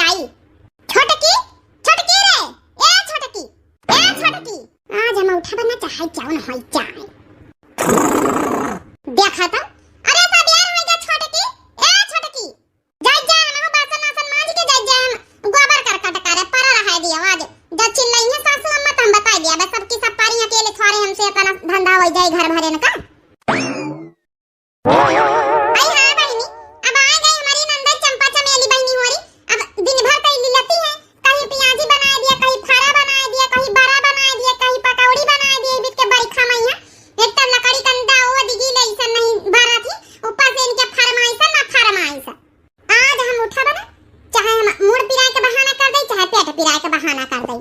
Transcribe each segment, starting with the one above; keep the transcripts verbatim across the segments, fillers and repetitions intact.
आई। छोटकी, छोटकी रे, ए छोटकी, ए छोटकी। आज हम उठबे ना, चाहे जौन होई जाए। देखा तो, अरे सब यार होई जा छोटकी, ए छोटकी। जाई जा, हम बासन आसन मांज के जाई जा, हम गोबर करकट करे परा रहा दिया आज। जब चिल्लाई है सासू अम्मा तो हम बताई दिया, बस सबकी सब पारी अकेले थोड़े हमसे इतना धंधा होई जाए घर भरे न का। आई हाँ बहिनी, अब आ गई हमारी नंदन चंपा चमेली बहिनी होरी। अब दिन भर कई लीलती है, कहीं पियाजी बनाए दिया, कहीं फरा बनाए दिया, कहीं बरा बनाए दिया, कहीं पकौड़ी बनाए दिया, बीत के बरखा मई है। एक तो लकड़ी कंदा वो दिगी ले ऐसा नहीं भरा थी, ऊपर से इनके फरमाइश ना फरमाइश। आज हम उठब ना, चाहे हम मूड़ पिराए के बहाना कर दई, चाहे पेट पिराए के बहाना कर दई।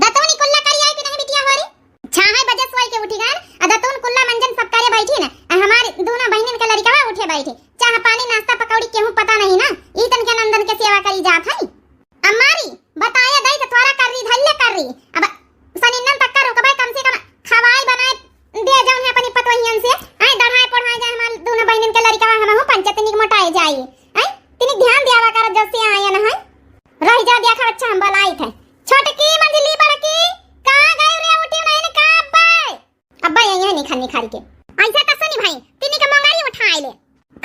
दतौनी कुल्ला करी आई कि नहीं बिटिया होरी? छाहे बजे सोई के उठी गए, आ दतौन कुल्ला मंजन सब करे बैठी ना, आ हमारे दोनों बहनिन के लड़िकवा उठे बैठे। चाह पानी नाश्ता पकौड़ी केहू पता नहीं ना, ई तन के नंदन के सेवा करी जात है। अम्मारी, बताया दई तो थोड़ा कर रही, धैले कर रही। अब सनिन्नन तक का रुकबे, कम से कम खवाई बनाए दे जौन है अपनी पतोहियन से। आए दढ़ाए पढ़ाए जाए हमार दोनों बहनिन के लड़िकवा, हमहू पंचे तनिक मोटाए जाई। आए तनिक ध्यान दियावा कर जब से आए न है। रह जा देखा अच्छा हम बोलाई थे। छोटकी मंझली बड़की, कहाँ गई रे, उठी नहीं का अब्बे? अब्बा यही है निखर निखर के। ऐसा तो सुनी भाई, तिनी के मोंगरी उठाए ले।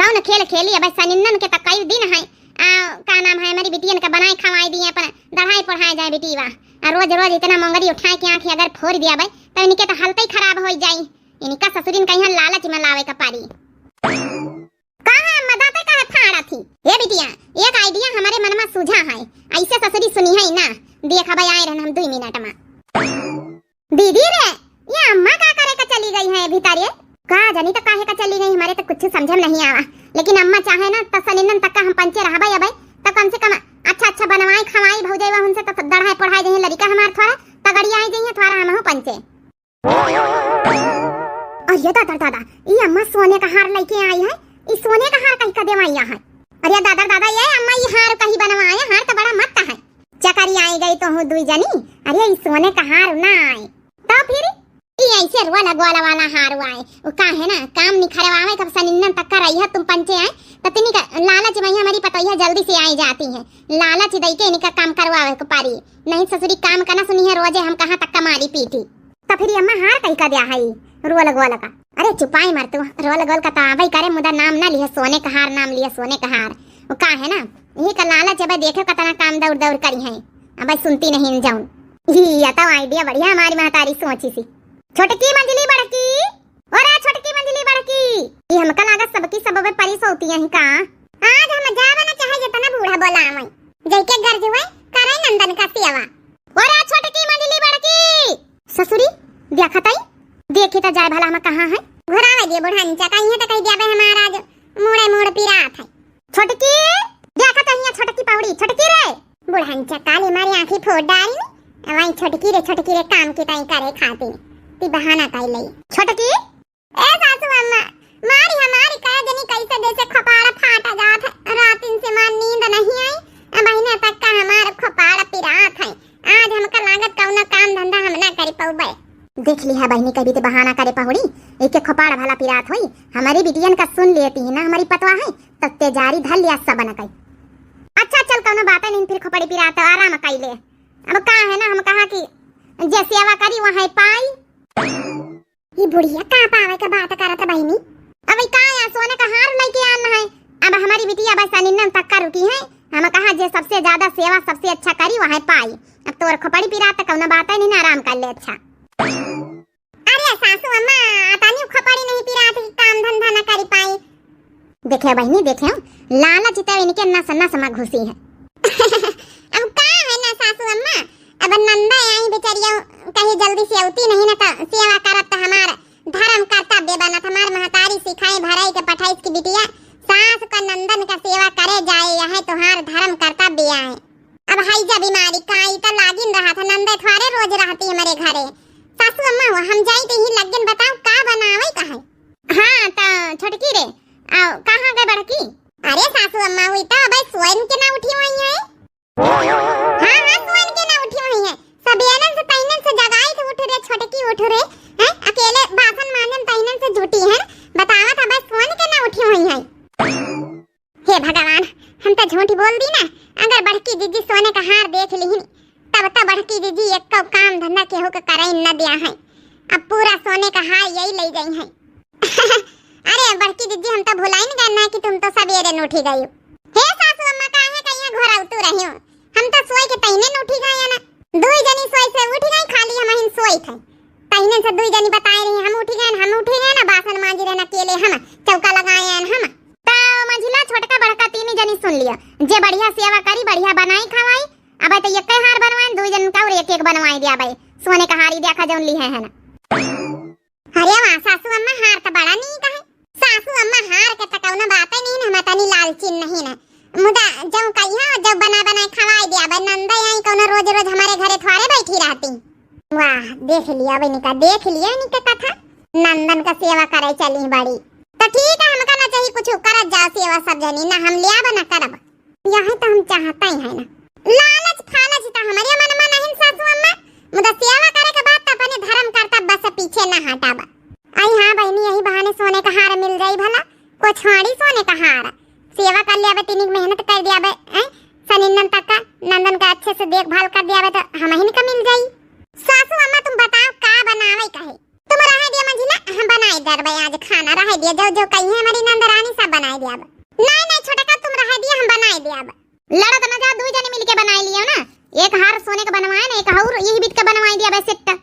कौन खेल खेली? अब सनिन्नन के तो कई दिन है, आ, का नाम है, हमारी बिटियन का बनाए खवाए दिए, अपन दढ़ाई पढ़ाए जाए बिटीवा। आ रोज रोज इतना मोंगरी उठाए के आँखें अगर फोड़ दिया भाई, तो इनके तो हालत ही खराब हो जाई। इनका ससुरिन कहीं लालच में लावे का पारी। कहाँ मदाते काहे फाड़ा थी? ए बिटिया, एक idea हमारे मन में सूझा है, ऐसे ससुरी सुनी है ना, देख भाई आए रहन हम दुई मिनट में। दीदी रे, ये अम्मा का करे का चली गई है भीतर ये? का जानी तो काहे का चली गई, हमारे तो कुछ समझ में नहीं आवा। लेकिन अम्मा चाहे ना तो सनिन्नन तक का हम पंचे रहबे अबे, तो कम से कम अच्छा अच्छा बनवाई खवाई भौजैवा उनसे तो दढ़ाई पढ़ाई जइहे लड़िका हमार थोड़ा तगड़ी आई जइहे थोड़ा हमहू पंचे। अरे दादा दादा, ये अम्मा सोने का हार लेके आई है, ये सोने का हार कहीं का देवाइया है। अरे दादा दादा, ये अम्मा ये हार कहीं बनवाए, हार तो बड़ा मस्त है। चकरी आई गई तो हूँ दुई जनी। अरे ई सोने का हार ना आए तो फिर ई ऐसे रोल गोल वाला हार आए। वो का है ना, काम निखरवावे कब सनिन्नन तक का रही है तुम पंचे आए, पत्नी का लालच में हमारी पतोहिया जल्दी से आई जाती है। लालच दई के इनका काम करवावे को पारी, नहीं ससुरी काम का ना सुनी है, रोजे हम कहाँ तक का मारी पीटी। तो फिर अम्मा हार कहीं का दिया है रोल गोल का? अरे चुपाई मर तू, रोल गोल का तो आवे करे, मुदा नाम ना लिहे, सोने का हार नाम लिहे, सोने का हार। वो का है ना, यही का लालच है भाई, देखो कितना काम दौड़ दौड़ करी है। अब भाई सुनती नहीं जाऊन। ही या तो idea बढ़िया हमारी महतारी सोची सी। छोटकी मंझली बड़की, और आ छोटकी मंझली बड़की, ये हमका लागत सबकी सब बे परी सोती है का? आज हम जावे ना चाहे जितना बूढ़ा बोला मैं, जइके गर्ज हुए करे नंदन का सेवा। और आ छोटकी मंझली बड़की। ससुरी, देखा तई, देखी तो जाए भला हम कहाँ है। घुरावे दिए बुढ़ानी चा, कहीं है तो कह दिया बे हमारा आज मूड़े मूड़ पिरात है। छोटकी, देखा तो हियाँ छोटकी पौड़ी, छोटकी रे। बुढ़ानी चा काली मारी आँखी फोड़ डाली। वहीं छोटकी रे, छोटकी रे काम की ताई करे खाती। ती बहाना ताई लई। छोटकी, ए सासू अम्मा, मारी हमारी कह देनी कैसे जैसे खपाड़ा फाटा जात है। रातिन से मार नींद नहीं आई। अब महीने तक का हमार खपाड़ा पिरात है। आज हमका लागत कौनो काम धंधा हम ना करी पौबे। देख लिहा बहिनी, कभी ते बहाना करे पहुड़ी, एके खपाड़ा भला पिरात होई। हमारी बिटियन का सुन लेती है ना, हमारी पतवा है, तब ते जारी धर लिया सब न कई। अच्छा चल, कौनो बात नहीं, फिर खपड़ी पिरात है, आराम कई ले। अब का है ना, हम कहा कि जे सेवा करी वहाँ पाई। ई बुढ़िया का पावे के बात करत बहिनी? अब ई का या सोने का हार लेके आन है। अब हमारी बिटिया बस अनिन्नन तक का रुकी है। हम कहा जे सबसे ज्यादा सेवा सबसे अच्छा करी वह पाई। अब तोर खोपड़ी पिरात त कौनो बात है नहीं ना, आराम कर ले। अच्छा। अरे सासू अम्मा, तानी खोपड़ी नहीं पिरात कि काम धंधा न करी पाई। देखे बहिनी, देखे, लालच तो इनके नस नस में घुसी है। अब का है ना सासू अम्मा, अब नंदा आई बेचारिया कहीं जल्दी से अवती नहीं ना, तो सेवा करत तो हमार धर्म कर्तव्य बनत, हमार महतारी सिखाई भराई के पठाई की बिटिया, सास का नंदन का सेवा करे जाए, यह तोहार धर्म कर्तव्य आए। अब हई जा बीमारी काई त लागिन रहा था, नंदे थोड़े रोज रहती हमारे घरे। सासू अम्मा हो, हम जाई तो ही लगिन, बताओ का बनावे का है? हाँ, त छोटकी रे, आओ, कहाँ गए बड़की? अरे सासू अम्मा हुई तो अब सोइन के ना उठी हुई है। हाँ, हाँ, सोइन के ना उठी हुई है। सबेरन से तैनन से जगाई थे, उठ रे छोटकी, उठ रे। हैं? अकेले बासन मांजन तैनन से जुटी है। बतावा था बस सोइन के ना उठी हुई है। हे भगवान, हम तो झूठी बोल दी ना। अगर बड़की दीदी सोने का हार देख लिहिन, तब त बड़की दीदी एक्को काम धंधा केहू के करे न दिया है। अब पूरा सोने का हार यही ले गई है। अरे बड़की दीदी, हम तो भुलाइन गए ना कि तुम तो सवेरे न उठी गई हो। हे सासू अम्मा, काहे का यहाँ घोराउतू रही हो? हम तो सोई के तैने न उठी गए ना। दुई जनी सोई से उठी गई, खाली हम हिन सोई थे। तैने से दुई जनी बताए रही, हम उठी गए, हम उठी गए ना, बासन मांजी रहे ना अकेले हम, चौका लगाए हैं हम। तो मंझिला छोटका बड़का तीन जनी सुन लिया, जे बढ़िया सेवा करी, बढ़िया बनाई खवाई। अब तो एक हार बनवाए, दुई जन का और एक एक बनवाए दिया भाई। सोने का हार ही देखा जौन ली है, है ना। अरे वाह सासू अम्मा, हार तो बड़ा नीक है। सासू अम्मा, हार के तो कौनो बात ही नहीं ना, हम तनी लालची नहीं ना। मुदा जब कहिया जब बना बनाए खवाए दिया भाई, नंदा आई कौनो रोज रोज हमारे घरे थोड़े बैठी रहती। वाह, देख लिया बहनी का, देख लिया इनके कथा। नंदन का सेवा करे चली बड़ी। तो ठीक है, हमका ना चाहिए कुछ, करत जाओ सेवा सब जनी, ना हम लिया ना करब। यही तो हम चाहते ही है ना। लालच फालच तो हमारे मन में नहीं सासू अम्मा, मुदा सेवा करे के बाद तो अपने धर्म कर्तव्य से पीछे ना हटाबा। आई हाँ बहनी, यही बहाने सोने का हार मिल जाई भला, कुछ हाड़ी सोने का हार। सेवा कर लिया बे, तिनिक मेहनत कर दिया बे, हैं? सनिन्नन तक का नंदन का अच्छे से देखभाल कर दिया बे तो हम ही का मिल जाई। सासू अम्मा तुम बताओ का बनावे का है? तुम रहे दिया मंझिला, हम बनाए दरबे आज खाना, रहे दिया, जो जो कही है हमारी नंद रानी सब बनाए दिया बे। नहीं नहीं छोटका तुम रहे दिया, हम बनाए दिया बे। लड़त न जा, दुई जने मिलके बनाए लियो ना। एक हार सोने का बनवाए ना, एक हार यही बीत का बनवाए दिया बे सेट।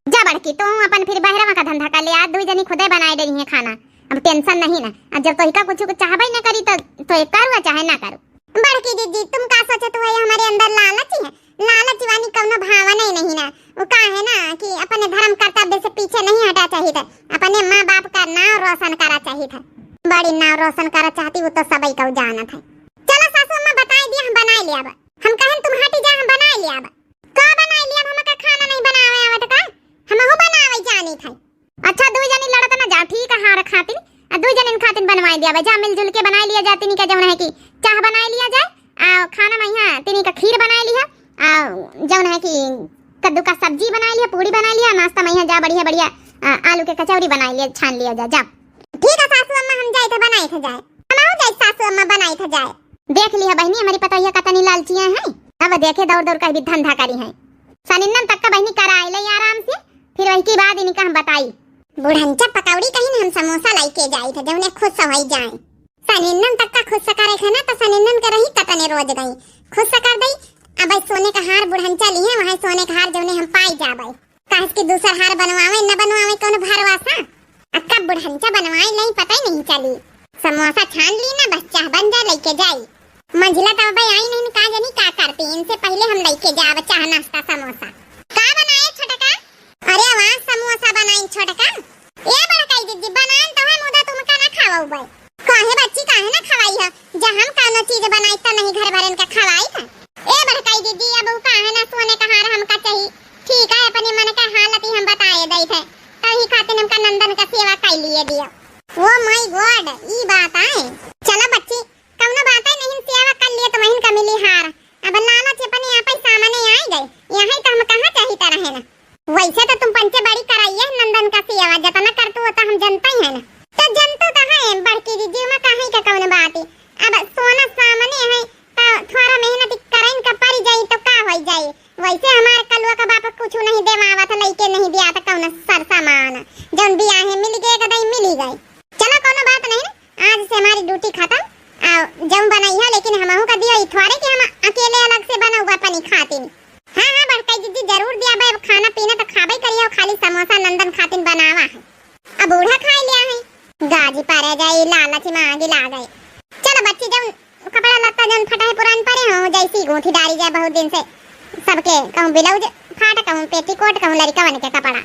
जा बड़की, तू अपन फिर बहरवा का धंधा कर ले, आज दुई जनी खुदे बनाए दे रही है खाना, अब टेंशन नहीं ना। अब जब तोहिका कुछ चाहबे ना करी तो, तो एक करू चाहे ना करू। बड़की दीदी, तुम का सोचत हो, हमारे अंदर लालच है? लालच वाली कौनो भावना ही नहीं ना। वो का है ना कि अपने धर्म कर्तव्य से पीछे नहीं हटा चाहिए था, अपने माँ बाप का नाम रोशन करा चाहिए था। बड़ी नाम रोशन करा चाहती, वो तो सबई का जानत है। चलो सासू अम्मा, बताई दिया, हम बनाए लिया अब। हम कहन तुम हटी जा, हम बनाए लिया अब। का बनाए लिया अब? हमका खाना नहीं बनावे आवत का? हमहू बनावे जानी था। अच्छा, दुई जनी लड़त ना जाओ, ठीक है, हार खातिर, आ दुई जनिन खातिर बनवाई दिया बे। जा मिलजुल के बनाई लिया जाए, तिनी का जौन है कि चाह बनाई लिया जाए, आ खाना में यहाँ तिनी का खीर बनाई लिया, आ जौन है कि कद्दू का सब्जी बनाई लिया, पूड़ी बनाई लिया, नाश्ता में यहाँ जा बढ़िया बढ़िया, आ, आलू के कचौड़ी बनाई लिया, छान लिया जा, जा। ठीक है सासू अम्मा, हम जाए थे बनाए थे जाए, हम जाए सासू अम्मा बनाए थे जाए। देख लिया बहनी, हमारी पतोहिया का तनी लालचिया है, अब देखे दौड़ दौड़ कर भी धंधा करी है। सनिन्नन तक का बहनी कराए ले आराम से, फिर वही की बाद इनका हम बताई। बुढ़ंचा पकौड़ी कहीं हम समोसा लाई के जाई थे, जौने खुश हो जाए। सनिन्नन तक का खुश करे थे ना, तो सनिन्नन के रही कतने रोज गई, खुश कर दई। अब सोने का हार बुढ़ंचा ली है, वहाँ सोने का हार जौने हम पाई जाबे। काहे कि दूसर हार बनवावे न बनवावे कौन भरवासा। अक्का बुढ़ंचा बनवाए नहीं, पता ही नहीं चली। समोसा छान ली ना, बस चाह बन जा, लेके जाई। मंझिला तो अबे आई नहीं, का जानी का करती, इनसे पहले हम लेके जाब चाह नाश्ता समोसा। का बनाए छोटका? अरे वाह, समोसा बनाई छोटका। ए बड़काई दीदी, बनान तो है, मुदा तुमका ना खवाऊ बे। काहे बच्ची, काहे ना खवाई है? जब हम कौनो चीज बनाई तो नहीं घर भरन का खवाई था। ए बड़काई दीदी, अब उ काहे ना सोने का हार हमका चाहिए। ठीक है, अपने मन का हालत ही हम बताए दई थे, तभी खातिर हमका नंदन का सेवा कर लिए दियो। Oh my God, ई बात आए। चलो बच्ची, कौनो बात है नहीं, सेवा कर लिए तो वहीं का मिली हार। अब लालच अपने आप ही सामने आ गए, यही तो हम कहाँ चाहिए रहे ना। वैसे तो तुम पंचे बड़ी कराइए नंदन का सेवा, जतना कर तू होता हम जनता ही है ना। तो जनतू तो है बड़की दीदी, में काहे का कौन बात है। अब सोना सामने है, तो थोड़ा मेहनत करइन का पड़ जाई तो का हो जाई। वैसे हमार कलुआ का बाप कुछ नहीं देवावत, लइके नहीं दिया तो कौन सर सामान, जौन बियाहे मिल गए, गदई मिल गए। चलो कौनो बात नहीं ना, आज से हमारी ड्यूटी खत्म। आ, जौन बनाई है लेकिन हमहू का दियो, ई थोड़े कि हम अकेले अलग से बनाऊ अपनी खातिन। हाँ, हाँ, बड़काई दीदी, जरूर दिया बे। अब खाना पीना तो खाबे करियो, खाली समोसा नंदन खातिन बनावा है। अब बूढ़ा खाए लिया है, गाजी परे जाई, लालच में आगी लागे। चलो बच्ची, जौन कपड़ा लत्ता जौन फटा है पुरान परे हो, जैसी गूंथी डारी जाए बहुत दिन से, सबके कहूँ ब्लाउज फाट, कहूँ पेटीकोट, कहूँ लड़िकवन के कपड़ा।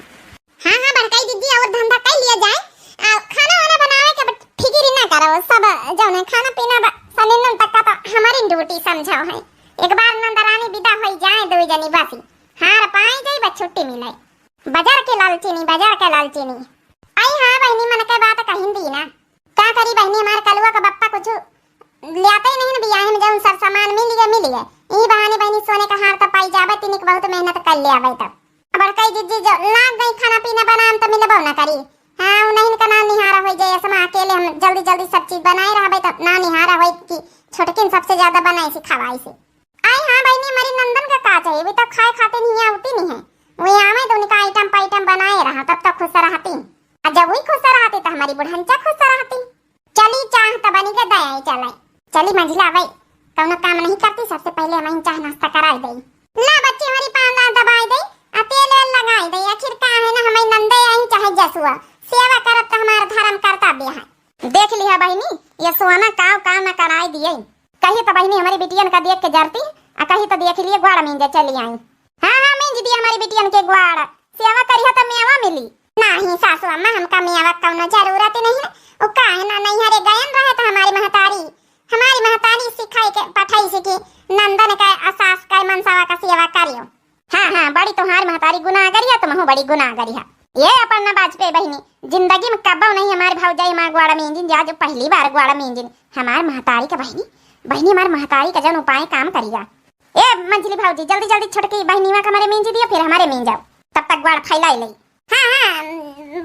हाँ, हाँ, बड़काई दीदी, और धंधा कर लिया जाए। आ, खाना वाना बनावे के अब फिकिर ना करो, सब जौन है खाना पीना ब-, सनिन्नन तक का तो हमारी ड्यूटी समझो है। एक बार नंदरानी विदा होई जाए, दो जनी बसी, हार पाए जाई, बस छुट्टी मिले। बाजार के लालचिनी, बाजार के लालचिनी। आई हाँ बहनी, मन के बात कहिन दी ना। का करी बहनी, हमार कलुआ का बप्पा कुछ लियाते ही नहीं ना, बियाहे में जौन सर सामान मिल गए, मिल गए। यही बहाने बहनी सोने का हार तो पाई जावे, तिनिक बहुत मेहनत कर ले आवे तो। बड़काई दीदी जो लाग गई खाना पीना बनान तो मिलबो ना करी। हाँ, उन्हीं का ना निहारा हो जाए, असमा अकेले हम जल्दी जल्दी सब चीज बनाए रहबे तो ना निहारा हो कि छोटकिन सबसे ज्यादा बनाए से खवाई से। आई हाँ ये भी तो खाए खातिर नहीं आवती नहीं है। वही आवे तो उनका आइटम पाइटम बनाए रहा, तब तो खुश रहती। और जब वही खुश रहती तो हमारी बुढ़नचा खुश रहती। चली, चाह तो बनी के दे आई, चले। चली मंझिला, भाई कौनो काम नहीं करती, सबसे पहले हम चाह नाश्ता कराई दे। ला बच्ची, हमारी पाँव दाँत दबाई दे, आ तेल वेल लगाई दे। आखिर का है ना, हमारी नंदे आई चाहे जसुआ, सेवा करब तो हमार धर्म कर्तव्य है। देख लिहा बहिनी, ये सोना काव काव न कराई दिए। कही तो बहिनी हमारी बिटियन का देख के जरती, आ कही तो देख लिए ग्वाड़ मींजे चली आई। हाँ, हाँ, मींज दिए हमारी बिटियन के ग्वाड़, सेवा करिहा तो मेवा मिली। नहीं सासू अम्मा, हमका मेवा कौनो जरूरत ही नहीं है। वो का है ना, नैहरे गयन रहे तो हमारी महतारी, हमारी महतारी सिखाई के पठाई से कि नंदन का आ सास का मनसवा का सेवा करियो। हाँ, हाँ, बड़ी तुम्हारी महतारी गुनाहगारी है, तुमहू बड़ी गुनाहगारी है। ये अपन ना बाजपेयी बहिनी, जिंदगी में कब्बो नहीं हमारे भौजाई हमारे ग्वाड़ा मींजिन, जा जो पहली बार ग्वाड़ा मींजिन। हमारे महतारी का बहिनी, बहिनी हमारे महतारी का जौन उपाय काम करिया। ए मंझली भौजी, जल्दी जल्दी छोटकी बहिनीवा का हमारे मींजी दियो, फिर हमारे मींजाओ, तब तक ग्वाड़ फैलाई ले। हाँ, हाँ,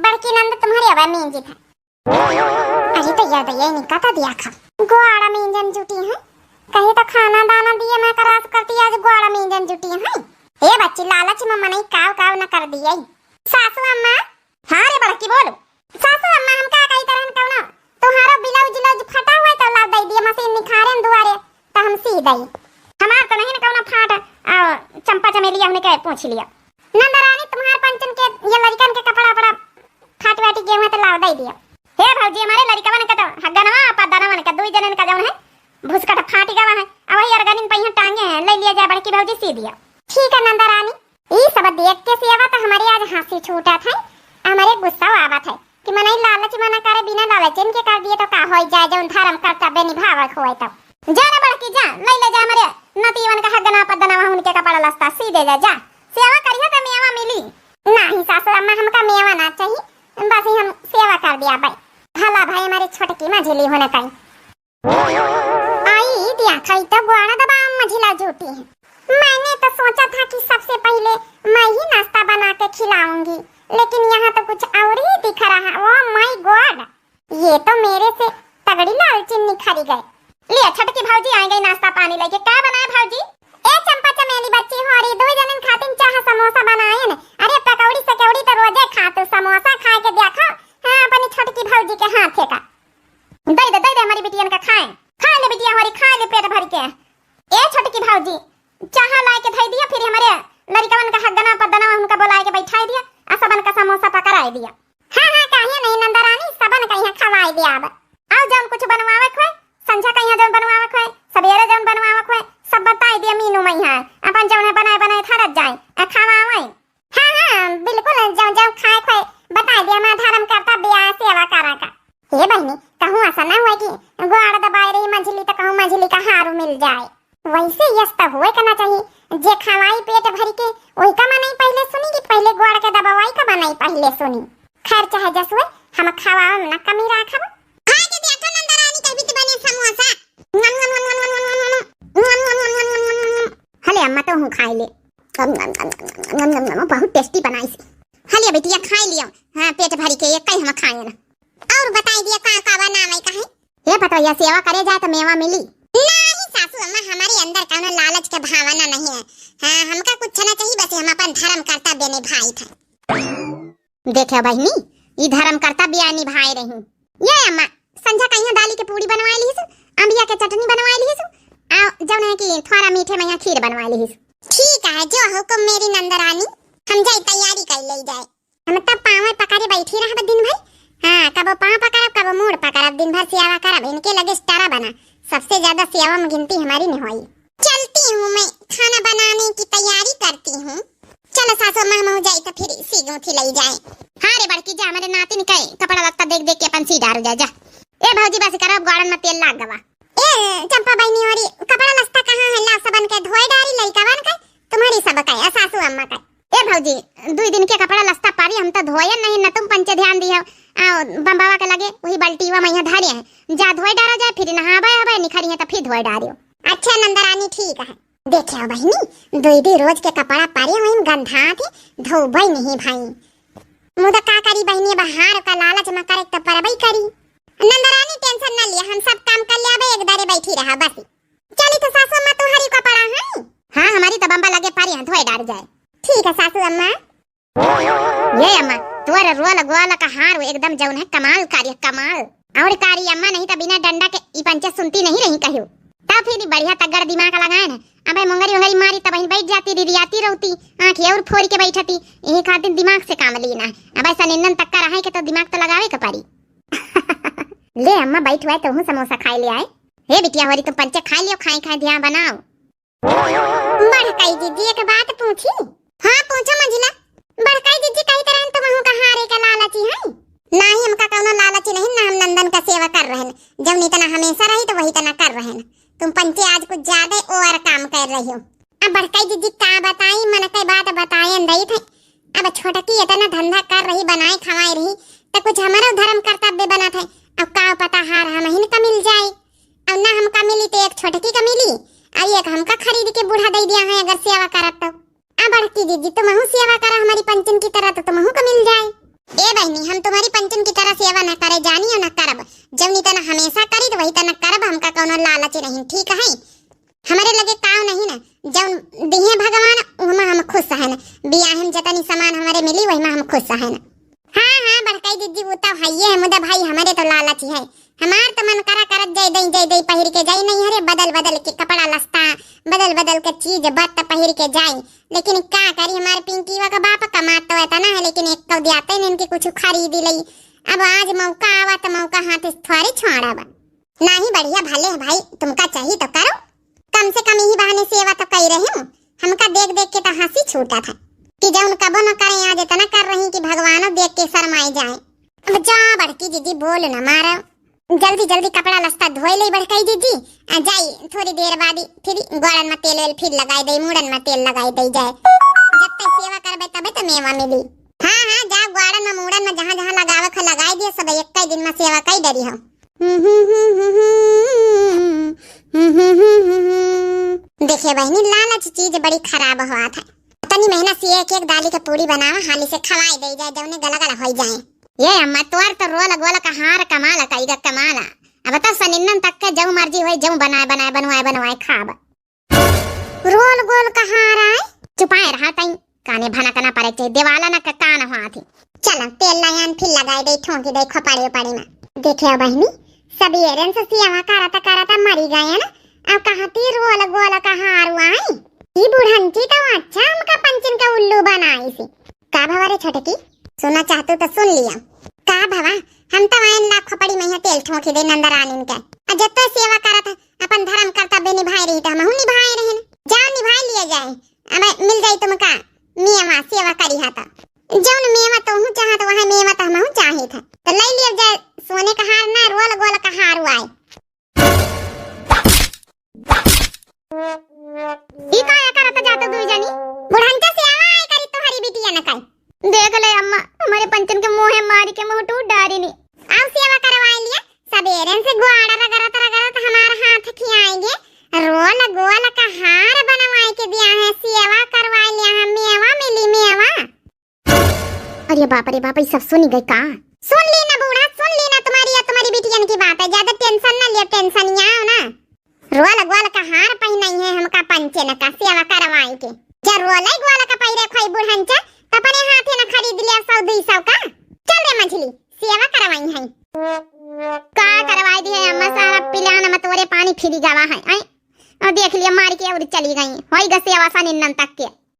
बड़की नंद तुम्हारी अब मींजी था। अरे तो याद आई, निका तो दिया खा। ग्वाड़ा मींजन जुटी है, कहीं तो खाना दाना दिए मैं करास करती, आज ग्वाड़ा मींजन जुटी है। ए बच्ची, लालच में मनई काव काव न कर दिए। सासू अम्मा। हाँ रे बड़की, बोल। सासू अम्मा, हम का कही तरहन कौनो तुम्हारो ब्लाउज उलाउज फटा हुआ है तो ला दे दिए, मशीन निखारे न दुआरे तो हम सी दई। हमार तो नहीं न कौनो फाट, आ, चंपा चमेलिया हमने के पूछ लिया। नंदरानी, तुम्हार पंचन के ये लड़कन के कपड़ा वपड़ा फाट वाटी गए हुए तो लाव दे दियो। हे भौजी, हमारे लड़कवन के तो हगनवा पदनवन के दुई जनन का जौन है भुसकट फाट गवा है, अब वही अरगनिन पहिया टांगे हैं, ले लिया जाए बड़की भौजी सी दियो। ठीक है नंदरानी, ई सब देख के सेवा तो हमारे आज हंसी छूटत है, हमारे गुस्सा आवत है कि मनई लालच मना करे, बिना लालच इनके कर दिए तो का होई जाए, जौन धर्म कर्तव्य निभावक होए तब। जा रे बड़की जा, ले ले जा हमारे नतीवन का हगना पदनवा उनके कपड़ा लस्ता सी दे जा, जा। सेवा करियो तो मेवा मिली। नहीं सासू अम्मा, हमका मेवा ना चाहिए, बस ही हम सेवा कर दिया भाई। भला भाई हमारे छोटकी मझिली होने कहीं। आई दिया खाई तो ग्वाड़ा दबा मझिला जूटी है। मैंने तो सोचा था कि सबसे पहले मैं ही नाश्ता बना के खिलाऊंगी, लेकिन यहाँ तो कुछ और ही दिख रहा है। Oh my God, ये तो मेरे से तगड़ी लालचिन निखरी गए। लिया छोटकी भौजी आ गई नाश्ता पानी लेके। का बनाए भौजी? ए चंपा चमेली बच्ची होरी, दो जनन खातिन चाह समोसा बनाए न। अरे पकौड़ी सकौड़ी तो रोजे खातू, समोसा खाए के देखो। हाँ, अपनी छोटकी भौजी के हाथे का। दे दे, दे दे हमारी बिटियन का खाए। खाए ले बिटिया होरी, खाए ले पेट भर के। ए छोटकी भौजी, चाह लाए के धई दिया, फिर हमारे लड़िकवन का हगना पदना उनका बोलाए के बैठाए दिया, आ सबन का समोसा पकड़ाए दिया। हाँ, हाँ, काहे नहीं नंदरानी, सबन का यहाँ खवाए दिया। अब आओ, जौन कुछ बनवावक होए, संझा का यहाँ जौन बनवावक होए, सबेरे जौन बनवावक होए, सब बताए दिया मीनू मैया, अपन जौन है बनाए बनाए धरत जाए, आ खवावे। हाँ, हाँ, बिल्कुल, जौन जौन खाए खोए, बताए दिया, मैं धर्म करता बियाह सेवा करा का। हे बहिनी, कहूँ ऐसा ना हुआ कि ग्वाड़ दबाए रही मझली तो कहूँ मझली का हारू मिल जाए। वैसे यस तो हुए करना चाहिए, जे खवाई पेट भर के, वही का मनई पहले सुनी कि पहले ग्वाड़ के दबावाई का मनई पहले सुनी। खैर चाहे जस हुए, हम खवावे में ना कमी राखब। खाए के देखो नंदरानी, कभी तो बने समोसा। नम, नम, नम। हले अम्मा, तो हूँ खाए ले। नम, नम, नम, बहुत टेस्टी बनाई से। हले बिटिया, खाए लियो। हाँ, पेट भरी के एक ही हम खाए ना। और बताई दिया का का बनावे का है? हे पतोहिया, सेवा करे जाए तो मेवा मिली। नहीं सासू अम्मा, हमारे अंदर कौनो लालच के भावना नहीं है। हाँ, हमका कुछ ना चाहिए, बस हम अपन धर्म कर्तव्य निभाई था। देखे बहिनी, ई धर्म कर्तव्य निभाए रही। ये अम्मा, संझा कहिया दाली के पूड़ी बनवाए लिहिस, अम्बिया के चटनी बनवाए लिहिस, आ जौन है कि थोड़ा मीठे में यहाँ खीर बनवाए लिहिस। ठीक है, जो हुकुम मेरी नंदरानी, हम जाई तैयारी कर ले जाए। हम तब पाँव पकड़े बैठी रहब दिन भर। हाँ, कबो पाँव पकड़ब, कबो मूड़ पकड़ब, दिन भर सेवा करब, इनके लगे स्टारा बना, सबसे ज्यादा सेवा में गिनती हमारी नहीं हुई। चलती हूँ, मैं खाना बनाने की तैयारी करती हूँ। चलो सासू अम्मा, हम हो जाए तो फिर सी गूंथी लई जाए। हाँ रे बड़की, जा, हमारे नातिन के कपड़ा लत्ता देख देख के अपन सी डार जा, जा। ए भौजी, बस करब, गाड़न में तेल लाग गवा। ए चंपा बहिनी, होरी कपड़ा लत्ता कहाँ है? ला सबन के धोए डारी, लइकवन के, तुम्हारी सब का, ए सासू अम्मा का। ए भौजी, दुई दिन के कपड़ा लत्ता पारी, हम तो धोए नहीं, न तुम पंचे ध्यान दियो। आ बम्बावा के लगे वही बाल्टीवा में यहाँ धरे हैं, जा धोए डारा जाए, फिर नहावे आवे, निखरी है तो फिर धोए डारियो। अच्छा नंदरानी, ठीक है। देखे हो बहिनी, दुई दुई रोज के कपड़ा पारे हुई गंधा थे, धोबई नहीं भाई। मुदा का करी बहिनी, बहार का लालच में करे तो परबई करी। नंदरानी टेंशन न लिया, हम सब काम कर ले आवे, एक दारे बैठी रहा बस। चली तो सासू अम्मा, तुम्हारी कपड़ा है? हाँ, हमारी तो बम्बा लगे पारी है, चप्पे डार जाए। ठीक है सासू अम्मा। ये अम्मा, तोर रोल गोल का हार एकदम जौन है कमाल कारी, कमाल। और कारी अम्मा, नहीं तो बिना डंडा के ई पंचे सुनती नहीं रही कहियो। तब फिर ई बढ़िया तगड़ दिमाग लगाए ना। अबे मुंगरी उंगरी मारी तब बैठ जाती, रिरियाती रहती, आँखी और फोरी के बैठती। यही खातिर दिमाग से काम ली ना। अबे सनिन्नन तक का रहे के तो दिमाग तो लगावे के पड़ी। ले अम्मा, बैठ हुआ तो हूँ समोसा खाए ले आए। हे बिटिया होरी, तुम पंचे खाए लियो, खाए खाए ध्यान बनाओ। बड़काई जिज्जी, एक बात पूछी? हाँ, पूछो मंझिला। बड़काई जिज्जी, कही तरह तुम हूँ का हारे का लालची है? नाही, हमका कौनो लालची नहीं, ना हम नंदन का सेवा कर रहन। जब इतना हमेशा रही तो वही तना कर रहन। तुम पंचे आज कुछ ज्यादा ओवर काम कर रही हो। अब बड़काई जिज्जी का बताई, मन के बात बताए दई थे। अब छोटकी इतना धंधा कर रही, बनाए खवाए रही, तो कुछ हमारो धर्म कर्तव्य बनत है। अब का पता हार हमहिन का मिल जाए, अब ना हमका मिली तो एक छोटकी का मिली, और एक हमका खरीद के बूढ़ा दे दिया है अगर सेवा करब तो। अब बड़की जिज्जी तुमहू सेवा करा हमारी पंचन की तरह तो तुमहू का मिल जाए। ए बहनी, हम तुम्हारी पंचन की तरह सेवा न करे जानी और न करब। जब नी तना हमेशा करी तो वही तना करब, हमका कौनो लालच नहीं, ठीक है? हमारे लगे काव नहीं ना, जौन दिहे भगवान, उहमा हम खुश हन। बियाह में जतनी सामान हमारे मिली, वही में हम खुश हन। हाँ, हाँ, बड़काई जिज्जी, वो तो हइये है, मुदा भाई, हमारे तो लालच है। हमार तो मन करा करत जाई दई, जाई दई पहिर के जाई, नहीं हरे बदल बदल के कपड़ा लस्ता, बदल बदल के चीज बत पहिर के जाई। लेकिन का करी, हमार पिंकीवा का बाप कमात तो इतना है, लेकिन एक तो दियाते नहीं इनके कुछ खरीद लई। अब आज मौका आवा तो मौका हाथ से थोड़ी छोड़ब। नाही, बढ़िया भले है भाई, तुमका चाहिए तो करो। कम से कम यही बहाने सेवा तो कई रही हूँ। हमका देख देख के तो हंसी छूटा था कि जौन कबो न करे, आज इतना कर रही कि भगवानो देख के शर्माए जाए। अब जा बड़की जिज्जी, बोल न मारो, जल्दी जल्दी कपड़ा लस्ता धोए ले बड़काई जिज्जी। आ जाई थोड़ी देर बाद ही फिर गोड़न में तेल वेल फिर लगाई दे, मूड़न में तेल लगाई दे जाए। जब तक सेवा करबे तबे तो मेवा मिली। हाँ हाँ, जा गोड़न में मूड़न में जहाँ जहाँ लगावे खा लगाई दिए, सब एक दिन में सेवा कई डरी हो। देखे बहिनी, लालच चीज बड़ी खराब होत है। तनी मेहनत से एक एक दाली के पूड़ी बनावा, हाली से खवाई दे जाए, जौने गला गला होई जाए। ये अम्मा, तोर तो रोल गोल का हार कमाल कईगा, कमाल। अब तो सनिन्नन तक के जौ मर्जी होई, जौ बनाए बनाए, बनवाए बनवाए खाब। रोल गोल का हार आए। चुपाए रहा तई, काने भनक ना पड़े चाहे देवाला ना क-, कान हुआ थी। चलो, तेल लायन फिर लगाई दे, ठोंकी दे खोपड़ी उपड़ी में। देखे हो बहिनी, सबेरन से सेवा करत करत मरी गए ना, अब कहती रोल गोल का हार आए। ई बुढ़ंची तो अच्छा हमका पंचन का उल्लू बनाई सी। का भवा रे छोटकी, सुना चाहतू तो सुन लिया। का भवा, हम तो आयन ला खोपड़ी में ही तेल ठोंकी दे नंदरानिन के। आ जब तो सेवा करत है, अपन धर्म कर्तव्य निभाए रही तो हमहू निभाए रहन। जाओ निभाए लिया जाए, अब मिल जाई तुमका मेवा सेवा करी हा तो। जौन मेवा तोहू चाहत वह मेवा तो हमहू चाहित है। तो ले लिया जाए सोने का हार ना, रोल गोल का हार आए। ई का या करत जात दुई जनी? बुढ़ंचा सेवा आए करी तोहरी बिटिया न काई। देख ले अम्मा, हमारे पंचन के मुँहे मारी के मुँह टूट डारी नी। आओ सेवा करवाए लिया, सबेरन से ग्वाड़ा रगड़त रगड़त हमार हाथ खियाएंगे। रोल गोल का हार बनवाए के दिया है, सेवा करवाए लिया है, मेवा मिली मेवा। अरे बाप रे बाप, ई सब सुनी गई का? सुन ली ना बूढ़ा, सुन ली ना, तुम्हारी या तुम्हारी बिटियन की बात है, ज्यादा tension ना लियो, tension यहाँ आओ ना। रोल गोल का हार पहिनाई है हमका पंचन का सेवा करवाई के। जब रोल गोल का पहिरे खोई बुढ़ंचा, तो अपने हाथे ना खरीद लिया सौ दुई सौ का। चल रे मझली, सेवा करवाई है। का करवाई दी है अम्मा, सारा पिलान में तोरे पानी फिरी गवा है, आय? और देख लिया मार के और चली गई, होई ग सेवा सनिन्नन तक के।